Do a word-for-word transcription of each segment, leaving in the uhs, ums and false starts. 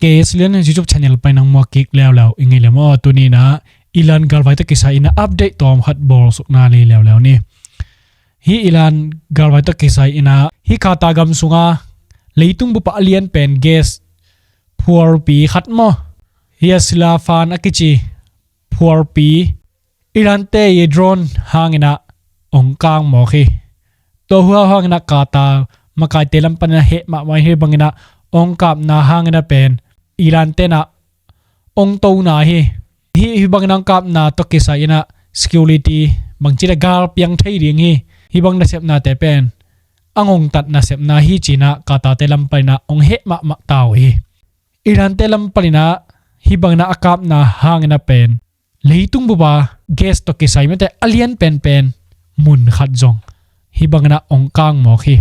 K S Lian YouTube channel panin hong muak kik leuleu i ngei le maw. Tuni in ah Iran galvai tawh kisai in ah update tawm khat bawlsukna lei leuleu ni. Hih Iran galvai tawh kisai in ah hih Qatar gam sungah leitung bup ah a lian pen gas phuarpi khat maw, Hezbollah fan a kici phuarpi, Iran-te i drone hangin ah hong kang mawk hi. Tua huhau hangin ah Qatar makaite lam panin ah heh mahmah hi. Hih bangin ah hong kapna hangin ah pen Iran-te in ah hong tona hi. Hih, hih bangin ah hong kapna tawh kisai in ah security bangci le gal piang thei ding hi. Hih bang nasepnate pen a ngongtat nasepna hi ci-in ah Qatar-te lam panin ah hong heh mahmah ta uh hi. Iran-te lam panin ah hih bangin ah a kapna hangin ah pen leitung bup ah gas tawh kisai mate a lian penpen mun khat zong hih bangin ah hong kang mawk hi.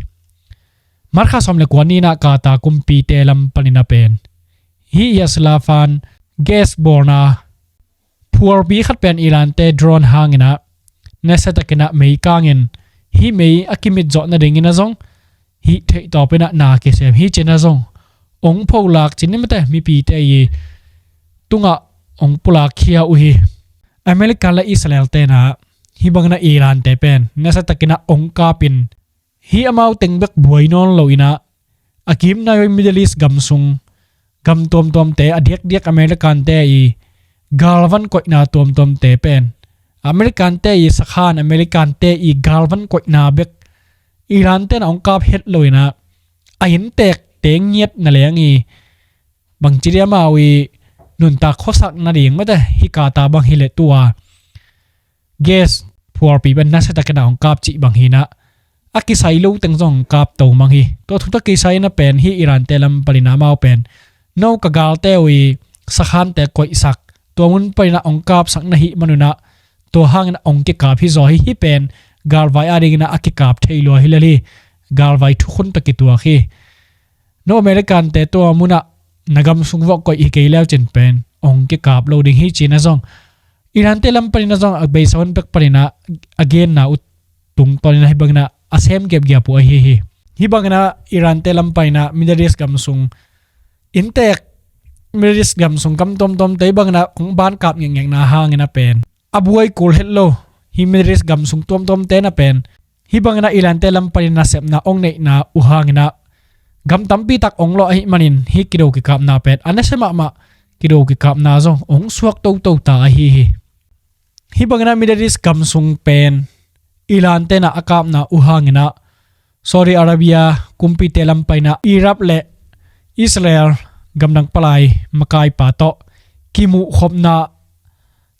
March kha sawm le kua ni in ah Qatar kumpite lam panin ah pen hih Hezbollah fan gas bawlna phuarpi khat pen Iran-te drone hangin ah nasiatakin ah mei kangin, hih mei a kimitzawh nadingin ah zong hih theih tawpin ah na kisem hi ci-in ah zong hong pholak ci-in ah mate mipite i tungah hong pulakkhia uh hi. America le Israel-te in ah hih bangin ah Iran-te pen nasiatakin ah hong kapin, hih amau teng bek buai nawn lo in ah a kimnai uh Middle East gam sung gam tuamtuamte, a diakdiak American-te i galvan koihna tuamtuamte pen, American-te i sakhan, American-te i galvan koihna bek Iran-te in ah hong kap het lo in ah a innteekte ngiat naleng i bangci dia amau i nuntak khuasak nading mate hih Qatar bang hi leh tua gas phuarpi pen nasiatakin ah hong kap cih bang hi in ah a kisai lo teng zong hong kap to mang hi. Tua thu tawh kisai in ah pen hih Iran-te lam panin ah amau pen no ka galte uh i sakhante koihsak, tua mun panin ah hong kapsak na hih man un ah tua hangin ah hong kikap hi zaw hi. Hih pen galvai adingin ah a kikap thei lua hi lel hi. Galvai thukhun tawh kituak hi. No American-te tua mun ah na gam sung vuah koih hi kei leu cin pen hong kikap lo ding hi ci-in ah zong Iran-te lam panin ah zong a beisa hun pek panin ah a genna uh tungtawnin ah hih bangin ah a sem giapgiap uh ahi hi. Hih bangin ah Iran-te lam panin ah Middle East gam sung innteek, Middle East gam sung gam tuamtuamte hih bangin ah hong ban kap ngekngekna hangin ah pen a buai kul het lo hih Middle East gam sung tuamtuamte in ah pen hih bangin ah Iran-te lam panin ah nasepna hong neihna uh hangin ah gam tampi tak hong lawh ahih manin hih kido kikapna pen a nasia mahmah kido kikapna zong hong suak toto ta ahi hi. Hih bangin ah Middle East gam sung pen Iran-te in ah a kapna uh hangin ah Saudi Arabia kumpite lam panin ah Iraq le Israel gamdang palai makaipa tawh kimuhkhopna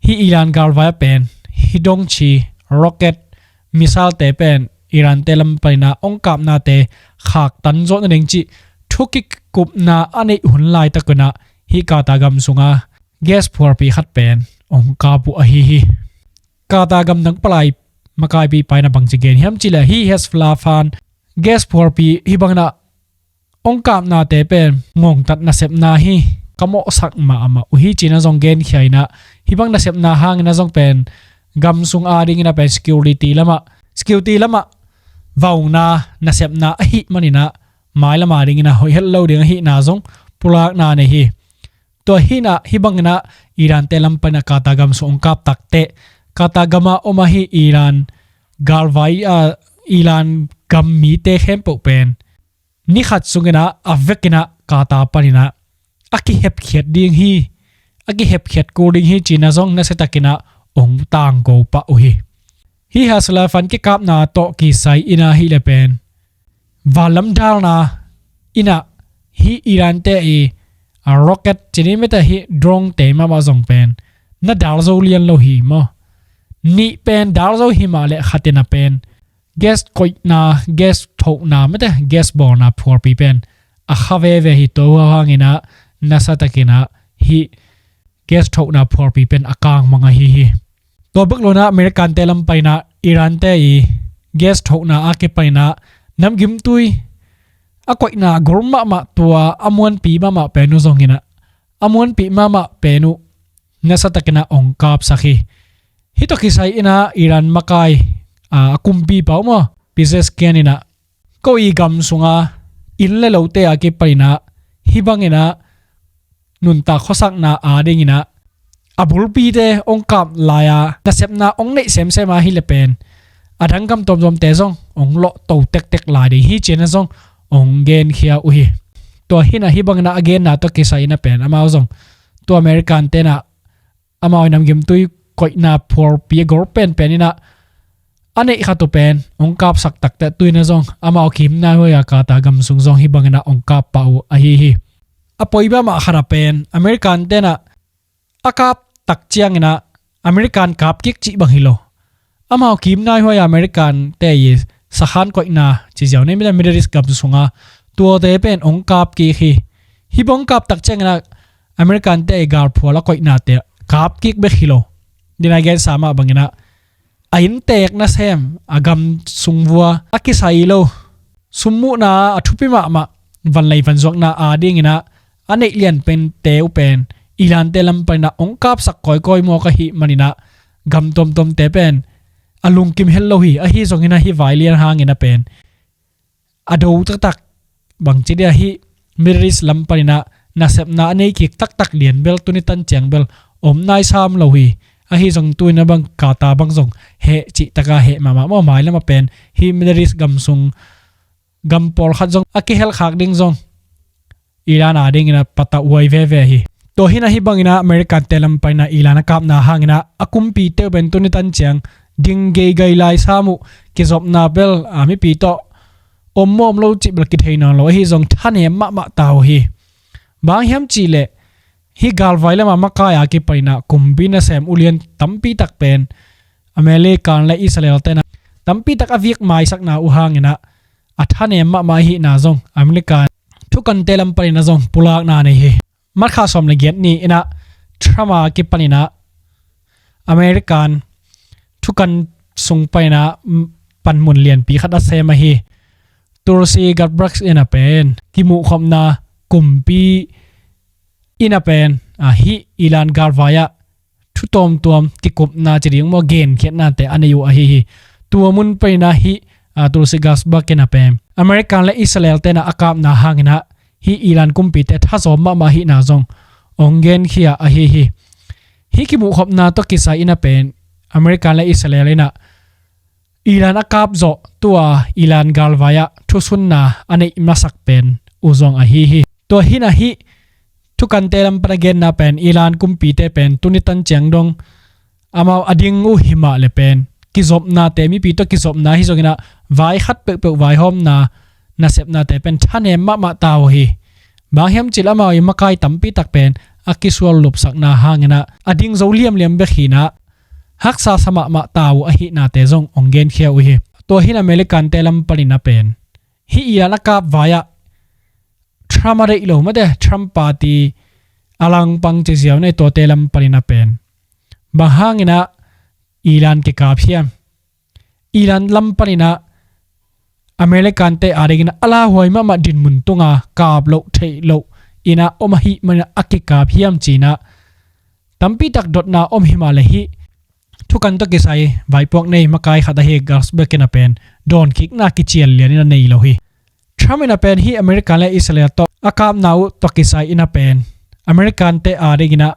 hih Iran galvai ah pen hih dongci, rocket, missile-te pen Iran-te lam panin ah hong kapnate khaktan zawh nading cih thu kikupna a neih hun laitak un ah hih Qatar gam sungah gas phuarpi khat pen hong kap uh ahi hi. Qatar gamdang palai makaipipa in ah bangci gen hiam cih leh hih Hezbollah fan gas phuarpi hih bangin ah hong kapnate pen ngongtat nasepna hi, ka mawhsak mahmah uh hi ci-in ah zong genkhia in ah hih bang nasepna hangin ah zong pen gam sung adingin ah pen security lamah, security lamah vauna nasepna ahih manin ah mailam adingin ah hoih het lo ding ahihna zong pulakna nei hi. Tua hi in ah hih bangin ah Iran-te lam panin ah Qatar gam sung hong kap takteh Qatar gamah om ahi Iran galvai, ah, Iran gam mite khempeuh pen ni khat sungin ah a vekin ah Qatar panin ah a kihepkhiat ding hi, a kihepkhiat kul ding hi ci-in ah zong nasiatakin ah hong tangko pah uh hi. Hih Hezbollah fan kikapna tawh kisai in ah hih leh pen vanlam dalna in ah hih Iran-te i, a, rocket ci ni mate hih drone-te mahmah zong pen na dal zo lian lo hi maw. Nih pen dal zo hi mah leh khat in ah pen gas koihna, gas thohna mate gas bawlna phuarpi pen a kha veve hi. Tua huhau hangin ah nasiatakin ah hih gas thohna phuarpi pen a kang mang ahi hi. Tua bek lo in ah American-te lam panin ah Iran-te i gas thohna a kipanin ah namgimtui a koihna gol mahmah, tua a muanpi mahmah pen uh zongin ah a muanpi mahmah pen uh nasiatakin ah hong kapsak hi. Hih tawh kisai in ah Iran makai, a, a kumpipa uh maw, Pezeshkian in ah ko i gam sunga inn le lote a kipanin ah hih bangin ah nuntak khuasakna adingin ah a bulpite hong kap lai-a nasepna hong neih semsem ahih leh pen a dang gam tuamtuamte zong hong lawhto tektek lai ding hi ci-in ah zong hong genkhia uh hi. Tua hi-in ah hih bangin ah a genna tawh kisai in ah pen amau zong tua American-te in ah amau i namgimtui koihna phualpi a gol penpen in ah a neih khat uh pen hong kapsak takteh tu-in ah zong amau kim naihuai-a Qatar gam sung zong hih bangin ah hong kap pah uh ahi hi. A poi mahmah khat ah pen American-te in ah a kap tak ciangin ah American kapkik cih bang hi lo, amau kim naihuai-a American-te i sakhan koihna ci ziau ni, Middle East gam sunga tuate pen hong kapkik hi. Hih bang hong kap tak ciangin ah American-te i galphual a koihnate kapkik bek hi lo, dina gensa mah bangin ah a inntek nasem, a gam sung vua a kisai lo, summuhna a thupi mahmah, vanlei vanzuakna adingin ah a neih lianpente uh pen Iran-te lam panin ah hong kapsak kawikawi mawk ahih manin ah gam tuamtuamte pen a lungkim het lo hi. Ahi zongin ah hih vai lian hangin ah pen a do taktak, bangci dia hih Middle East lam panin ah nasepna a nei kik taktak lian bel tuni tan ciang bel om nai sam lo hi. Ahi zong tu-in ah bang Qatar bang zong heh cih taka heh mahmah maw, mailam ah pen hih Middle East gam sung gam pawlkhat zong a kihelkhak ding zong Iran adingin ah patauh huai veve hi. Tua hi-in ah hih bangin ah American-te lam panin ah Iran a kapna hangin ah a kumpite uh pen tuni tan ciang ding geigai lai sam uh, kizopna bel a mipi tawh om maw om lo cih bel kithei nawn lo, ahi zong thanem mahmah ta uh hi. Bang hiam cih leh hih galvai lam a makai a kipanin ah kumpi nasem ulian tampi tak pen American le Israel-te in ah tampi tak a vik maisakna uh hangin ah a thanem mahmah ahihna zong American thukante lam panin ah zong pulakna nei hi. March kha sawm le giat ni-in ah Trump a kipanin ah American thukan sung panin ah panmun lianpi khat a sem ahi Tulsi Gabbard in ah pen kimuhkhopna kumpi in ah pen a hih Iran galvai ah thu tuamtuam kikupna ci ding maw, genkhiatnate a nei uh ahi hi. Tua mun panin ah hih Tulsi Gabbard in ah pen American le Israel-te in ah a kapna hangin ah hih Iran kumpite thazawm mahmah ahihna zong hong genkhia ahi hi. Hih kimuhkhopna tawh kisai in ah pen American le Israel in ah Iran a kap zawh tua Iran galvai ah thusunna a neih masak pen uh zong ahi hi. Tua hi-in ah hih thukante lam pan a genna pen Iran kumpite pen tuni tan ciang dong amau a ding uh himah le pen kizopnate, mipi tawh kizopna hi zongin ah vai khat peuhpeuh vaihawmna nasepnate pen thanem mahmah ta uh hi. Bang hiam cih leh amau i makai tampi tak pen a kisual lupsakna hangin ah a ding zo liamliam bek hi-in ah haksa sa mahmah ta uh ahihnate zong hong genkhia uh hi. Tua hi-in American-te lam panin ah pen hih Iran a kap vai-ah Trump a deih lo mate, Trump party a langpang ci ziau ni, tuate lam panin ah pen bang hangin ah Iran kikap hiam? Iran lam panin ah American-te adingin ah a lauhuai mahmah dinmun tunga kap loh theih loh in ah om ahih manin ah a kikap hiam ci-in ah tampi tak dotna om himah le hih thukan tawh kisai vaipuak nei makai khat ahi Gabbard in ah pen dawnkikna kician lian in a nei lo hi. Trump in ah pen hih American le Israel tawh a kapna uh tawh kisai in ah pen American-te adingin ah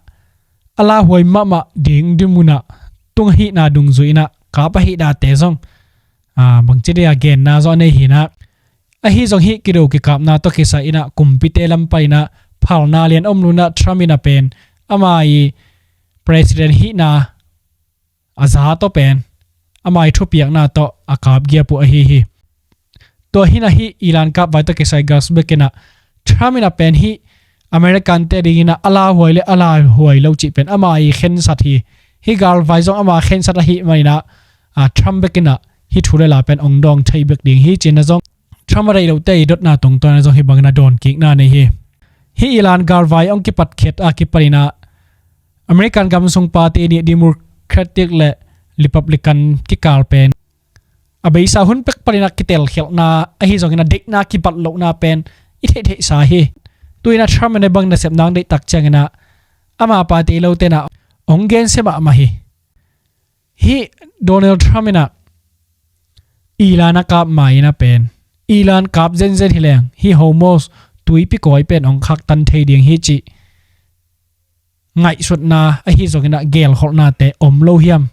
a lauhuai mahmah ding dinmun ah tung ahihna dungzui in ah kap ahihnate zong bangci dia genna zong a nei hi-in ah, ahi zong hih kido kikapna tawh kisai in ah kumpite lam panin ah phalna lian om lo-in ah Trump in ah pen ama i president hihna a za tawh pen ama i thupiakna tawh a kapgiap uh ahi hi. Tua hi-in ah hih Iran kap vai tawh kisai Gabbard in ah Trump in ah pen hih American-te dingin ah a lauhuai le a lauhuai lo cih pen ama i khensat hi. Hih galvai zong ama khensat ahih manin ah Trump bek in ah hih thu le la pen hong dawng thei bek ding hi ci-in ah zong Trump a deih lote i dotna tungtawn ah zong hih bangin ah dawnkikna nei hi. Hih Iran galvai hong kipatkhiat a kipanin ah American gam sung party nih, Democratic le Republican kikal pen a beisa hun pek panin ah kitelkhialhna ahi zongin ah deihna kibat lohna pen i theihtheihsa hi. Tu-in ah Trump in ah bang nasepna hong deih tak ciangin ah ama party lote in ah hong gensia mahmah hi. Hih Donald Trump in ah Iran a kap ma-in ah pen Iran kap zenzen hi leng hih Hormuz tuipi kawi pen hong khaktan thei ding hi cih ngaihsutna ahi zongin ah gelkholhnate om lo hiam?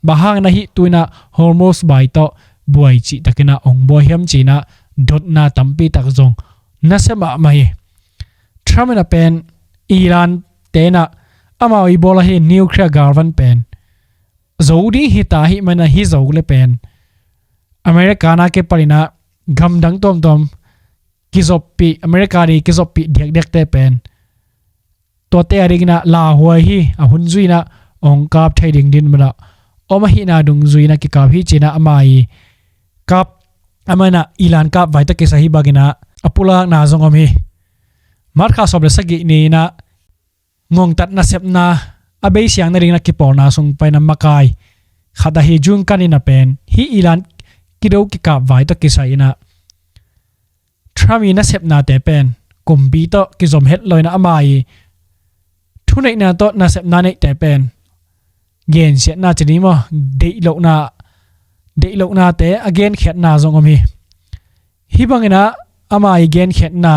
Bang hangin ah hih tu-in ah Hormuz bai tawh buai cihtakin ah hong buai hiam ci-in ah dotna tampi tak zong nasia mahmah hi. Trump in ah pen Iran te in ah amau i bawl ahi nuclear galvan pen zo ding hi ta ahih manin ah hih zo leh pen America na kipanin ah gamdang tuamtuam kizoppih, America ding kizoppih diakdiakte pen tuate a dingin ah lauhuai hi. A hun zui-in ah hong kap thei ding dinmun ah om ahihna dungzui-in ah kikap hi ci-in ah ama i kap, amah in ah Iran kap vai tawh kisai hih bangin ah a pulakna zong om hi. March kha sawm leh sagih ni-in ah ngongtat nasepna a beisiang nadingin ah kipawlna sung panin ah makai khat ahi June kha ni-in ah pen hih Iran kido kikap vai tawh kisai-in ah Trump i nasepnate pen kumpi tawh kizom het lo-in ah ama i thuneihna tawh nasepna neihte pen gensiatna ci ni maw, deihlohna, deihlohnate a genkhiatna zong om hi. Hih bangin ah ama i genkhiatna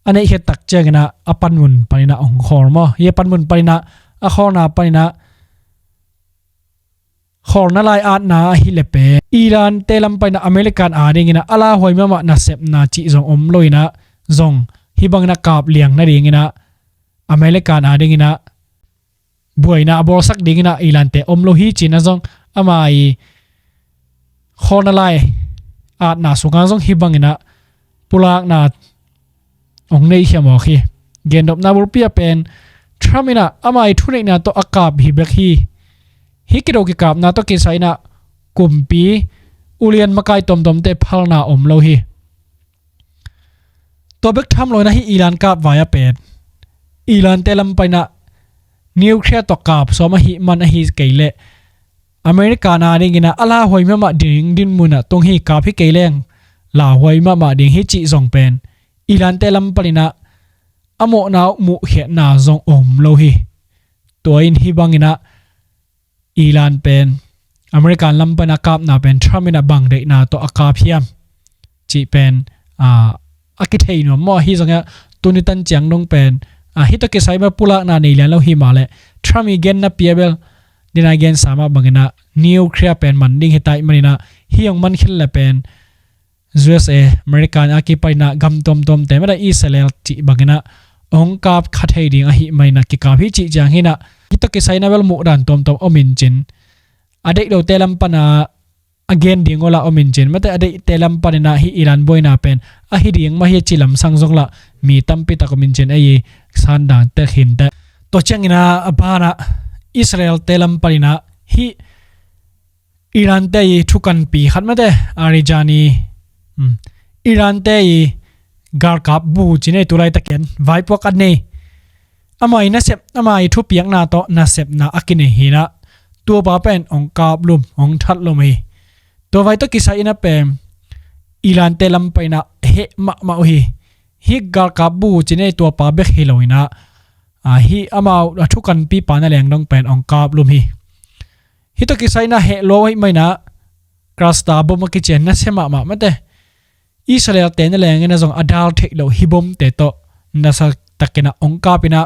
a neihkhiat tak ciangin ah a panmun panin ah hong khawl maw. Hih a panmun panin ah, a khawlna panin ah khawlna lai atna ahih leh pen Iran te lam panin ah American a dingin ah a lauhuai mahmah nasepna cih zong om lo-in ah zong hih bangin ah kap liang nadingin ah American a dingin ah buaina a bawlsak dingin ah Iran te om lo hi ci-in ah zong ama i khawlna lai atna sungah zong hih bangin ah pulakna hong neihkhia mawk hi. Gendopna bulpi ah pen Trump in ah ama i thuneihna tawh a kap hi bek hi. Hih kido kikapna tawh kisai-in ah kumpi ulian makai tuamtuamte phalna om lo hi. Tua bek tham lo-in ah hih Iran kap vai ah pen Iran te lam panin ah nuclear tawh kap sawm ahih man ahi kei leh America na dingin ah a lauhuai mahmah ding dinmun ah tung hi. Kap hi kei leng lauhuai mahmah ding hi cih zong pen Iran te lam panin ah a mawhna uh muhkhiatna zong om lo hi. Tua in hih bangin ah Iran pen American lam panin a kapna pen Trump in ah bang deihna tawh a kap hiam cih pen a kithei nuam maw. Ahi zongin ah tuni tan ciang dong pen hih tawh kisai bek pulakna nei lian lo hi mah leh Trump i genna pi ah bel nidang a gensa mah bangin ah nuclear pen man ding hi ta ahih manin ah hih hong man khin leh pen U S A, America a kipanin ah gam tuamtuamte mah, Israel cih bangin ah hong kap kha thei ding ahih manin ah kikap hi cih ciang hi-in ah hih tawh kisai-in ah bel muhdan tuamtuam om in cin, a deih lote lam panin ah a gen ding uh lah om in cin, mate, a deihte lam panin ah hih Iran buaina pen ahi ding mah hi ci lamsang zong lah mi tampi tak om in cin, ei i sandan tek hi inteh. Tua ciangin ah a ban ah Israel te lam panin ah hih Iran te i thukanpi khat, mate, Ahmadinejad, um, Iran te i galkap bu ci-in ah tu laitakin vaipuak a nei, ama i nasep, ama i thupiakna tawh nasepna a kinei hi-in ah tua pa pen hong kap lum, hong that lum hi. Tua vai tawh kisai-in ah pen Iran te lam panin ah heh mahmah uh hi. Hih galkap bu ci-in ah tua pa bek hi lo-in ah hih amau a thukanpi pa na leng dong pen hong kap lum hi. Hih tawh kisai-in ah heh lo ahih manin ah cluster bomb a kici a nasia mahmah, mate, Israel te na lengin ah zong a dal theih loh hih bomte tawh nasa takin ah hong kap in ah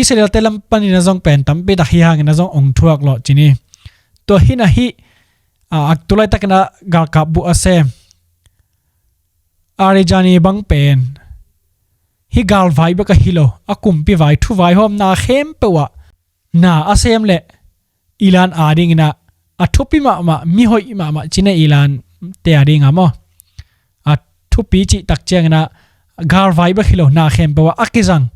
Israel te lam panin ah zong pen tampi tak hih hangin ah zong hong thuak lawh ci ni. Tua hi-in ah hih a tu laitakin ah galkap bu a sem Ahmadinejad bang pen hih galvai bek ahi lo, a kumpi vai, thu vaihawmna khempeuh ah na a sem leh Iran a dingin ah a thupi mahmah, mihoih mahmah ci-in ah Iran te a dingin ah maw, a thupi cih tak ciangin ah galvai bek hi lo, na khempeuh ah a kizang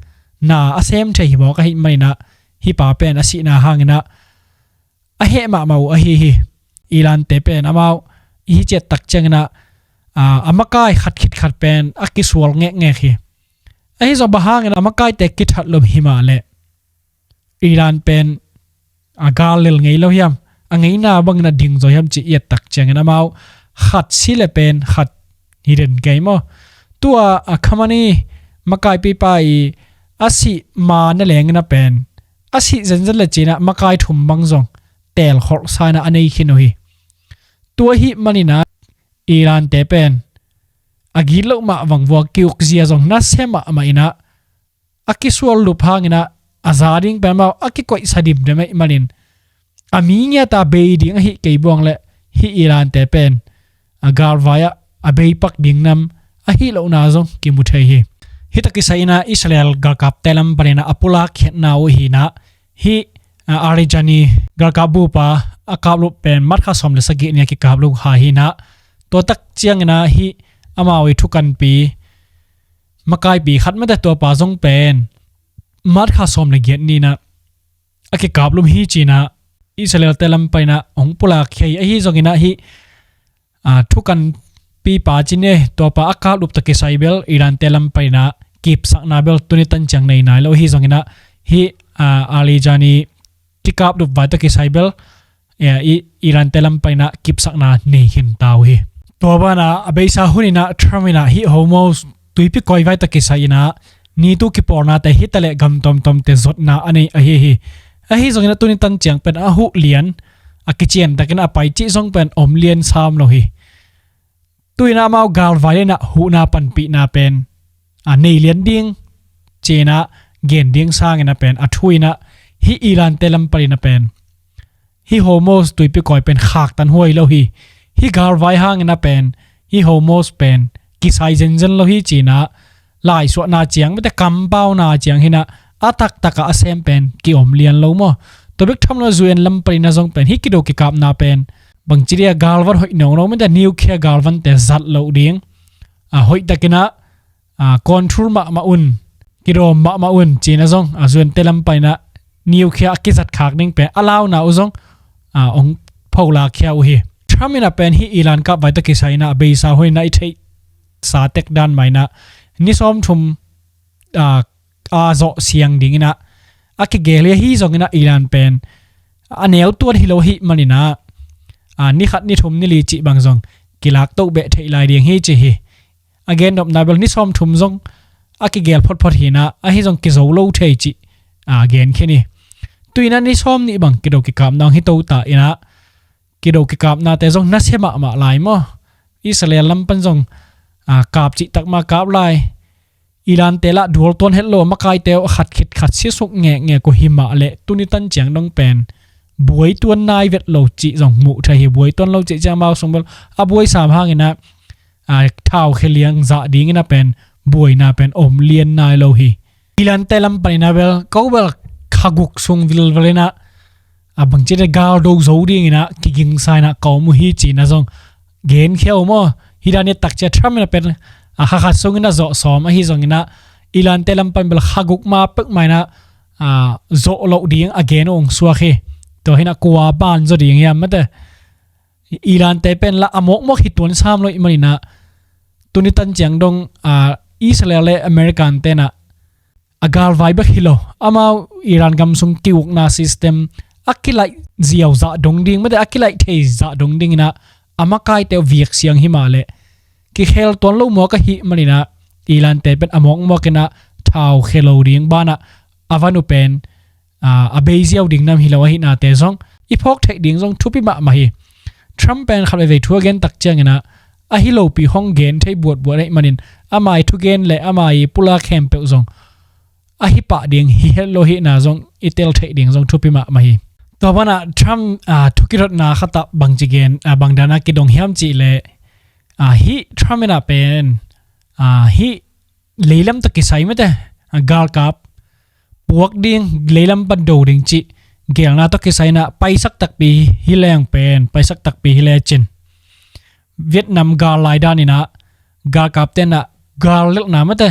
na a sem thei hi mawk ahih manin ah hih pa pen a sihna hangin ah a heh mahmah uh ahi hi. Iran te pen amau i hih ciat tak ciangin ah a makai khat khit khat pen a kisual ngekngek hi. Ahi zong bang hangin a makaite kithat lum hi mah leh Iran pen a gal lel ngei lo hiam, a ngeina bangin a ding zaw hiam cih i et tak ciangin amau khat si leh pen khat hi den kei maw. Tua a Khamenei makaipipa i a sih ma na lengin ah pen a sih zenzen leh ci-in ah makai thum bang zong teelkholhsa-in ah a nei khin uh hi. Tua ahih manin ah Iran te pen a gitloh mah vangvua kiukzia zong nasia mahmah in ah a kisual lup hangin ah a za ding pen amau a kikoihsa dimdem ahih manin a mi ngiata bei ding ahi kei buang le hih Iran te pen a galvai ah a bei pak ding nam ahi lohna zong kimu thei hi. Hih tak kisai inah Israel galkapte lam paninah a pulak khiatna uh hinah hih Alijani galkap bupa a kaplup pen March kha sawm le sagih ni a kikaplup ha hinah tua tak cianginah hih amau i thukanpi makaipi khat mate tuapa zong pen March kha sawm le giat ninah a kikaplup hi cinah Israel te lam paninah hong pulak khia hi. Ahi zonginah hih thukanpipa cine tuapa a kaplup tak kisai bel Iran te lam paninah kipsakna bel tuni tan ciang nei nai lo. Ahi zonginah hih Alijani kikaplup vai tak kisai bel Iran te lam paninah kipsakna nei khin ta uh hi. Tua banah a beisa huninah Trump inah hih Hormuz tuipi koi vai tak kisai inah nitu kipawlnate hitaleh gam tomtomte zotna a nei ahi hi. Ahi zonginah tuni tan ciang pen a huh lian a kiciantakinah a pai cih zong pen om lian sam lo hi. Tuinah amau galvai lenah huhna panpihna pen a nei lian ding cinah gen ding sanginah pen a thu inah hih Iran te lam paninah pen hih Hormuz tuipi koi pen khaktan huai lo hi. Hih galvai hanginah pen hih Hormuz pen kisai zenzen lo hi cinah laisuahna ciang mate kampauna ciang hinah a taktakah a sem pen kiom lian lo maw? Tua bek tham lo U N lam paninah zong pen hih kido kikapna pen bangci dia galvan hoih nongno mate nuclear galvante zat loh ding a hoihtakinah control mahmah un kidawm mahmah un cinah zong a U N te lam paninah nuclear a kizat khak ding pen a launa uh zong ong pholak khia uh hi. Trump inah pen hih Iran kap vai tak kisai inah a beisa huninah i theihsa tek dan mah inah ni sawmthum a zawh siang dinginah a kigel hi. Ahi zonginah Iran pen a neu tuan hi lo ahih maninah ni khat ni thum ni li cih bang zong kilak toh beh theih lai ding hi ci hi. A gen nopna bel ni sawmthum zong a kigel photphot hinah ahi zong kizo lo thei cih a gen khin hi. Tuinah ni sawm nih bang kido kikapna hong hi to ta inah kido kikapnate zong nasia mahmah lai maw? Israel lam pan zong kap cih takmah kap lai. Iran te lah dual tuan het lo a makaite uh a khat khit khat siasuk ngekngek uh himah leh tuni tan ciang dong pen buai tuan nai vet lo cih zong muh thei hi. Buai tuan lo cih ciang amau sung bel a buai sam hanginah thau khia liang zah dinginah pen buaina pen om lian nai lo hi. Iran te lam paninah bel ko bel kha guk sung vilvel inah a bangci dia galdo zo dinginah kigingsa inah ka om uh hi cinah zong gen khia uh maw? Hih dan i takcia Trump inah pen a kha khat sunginah zawh sawm ahi zonginah Iran te lam pan bel kha guk ma pek mah inah zawh loh ding a gen uh hong suak hi. Tua hinah kua ban zaw ding hiam mate? Iran te pen lah a mawkmawk hi tuan sam lo ahih maninah tuni tan ciang dong Israel le American tenah a galvai bek hi lo amau Iran gam sung kiukna system a kilaih ziau zah dong ding mate a kilaih thei zah dong dinginah a makaite uh viak siang himah leh kikhel tuan lo mawk ahih maninah Iran te pen a mawkmawk inah thau khia lo ding banah a van uh pen a bei ziau ding nam hi lo ahihnate zong i phawk theih ding zong thupi mahmah hi. Trump pen khat veivei thu a gen tak cianginah ahi lopi hong gen thei buatbuat ahih manin ama i thugen le ama i pulak khempeuh zong ahi pah ding hi het lo ahihna zong i tel theih ding zong thupi mahmah hi. Tua banah Trump thu kidotna khatah bangci gen bangdana kidong hiam cihleh hih Trump inah pen hih leilam tawh kisai mate galkap puak ding leilam pan do ding cih gelna tawh kisai inah paisak takpi hi leng pen paisak takpi hi lecin Vietnam gal lai daninah galkap tenah gal lelhna mate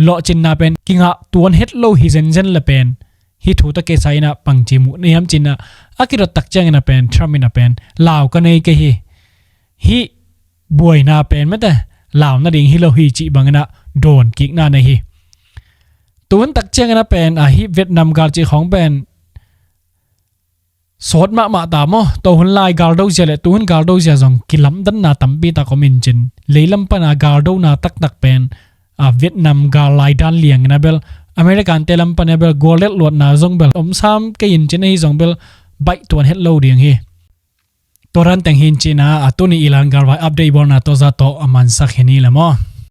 lawhcinna pen kingah tuan het lo hi zenzen le pen hih thu tawh kisai inah pangci muh na hiam cinah a kidot tak cianginah pen Trump inah pen lau ka nei kei hi. Hih buaina pen mate lau nading hi lo hi cih banginah dawn kikna nei hi. Tuhun tak cianginah pen a hih Vietnam gal cih khawng pen sawt mahmah ta maw? Tua hun lai galdo zia le tuhun galdo zia zong kilamdanna tampi tak om in cin leilam pana galdona taktak pen a Vietnam gal lai dan liangin a bel American te lam pana bel guallelh luatna zong bel om sam kei in cin ahi zong bel baih tuan het lo ding hi. Tua dan teng hi in cina a tuni Iran galvai update bawlna tawh za tawh a mansak hi ni le maw?